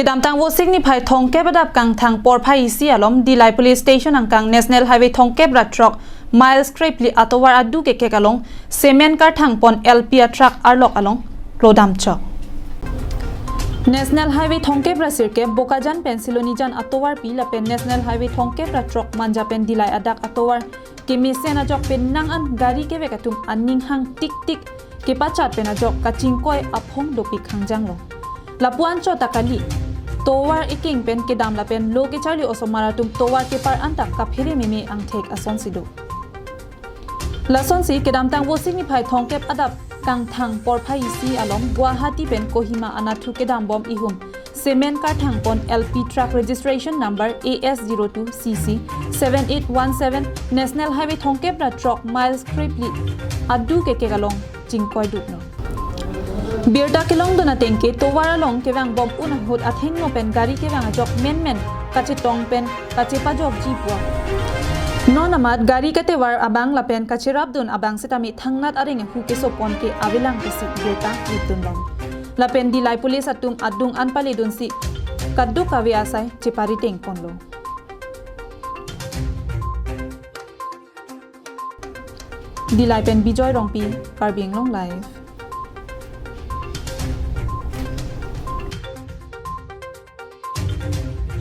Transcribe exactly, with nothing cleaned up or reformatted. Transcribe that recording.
Kedamtang Vosik niphai thomkep adap kangthang porphai isi alom Dillai Police Station angkang National Highway thomkep ra throk miles krephli atovar adu kekek along cement karthang pon L P a truck arlok along klodam chok. National Highway thomkep ra sirkep Bokajan pen Silonijan atovarpi lapen National Highway thomkep ra throk Manja pen Dillai adak atovar kemesen ajok penang an gari kevek atum aning hang tik tik kepachat pen ajok kachingkoi aphong dopik hangjang lo. Lapu anchot ta kali tovar ekeng pen kedam lapen lo kecharli osomar atum tovar kepar anta kaphere meme angthek asonsi do. Lasonsi kedamtang Vosik niphai thomkep adap kangthang porphai isi alom Guwahati pen Kohima anatthu kedam bom ihum cement karthang pon L P truck registration number A S zero two C C seven eight one seven National Highway thomkep ra throk miles krephli adu kekek along chingkoi dukno. Birta kelongdun ateng ke tovar along kevang bom un ahut athengno pen gari kevang ajok menmen kachetong pen kachepajokji pu. Non amat gari katevar abang lapen kacherapdun abang setame thangnat areng ahu kesopon ke avelang pusi birta lipdun long. Lapen Dillai Police atum adung an paledunsi kadokave asai chepariteng ponlo. Dillai pen Bijoy Rongpi, Karbi Anglong Live.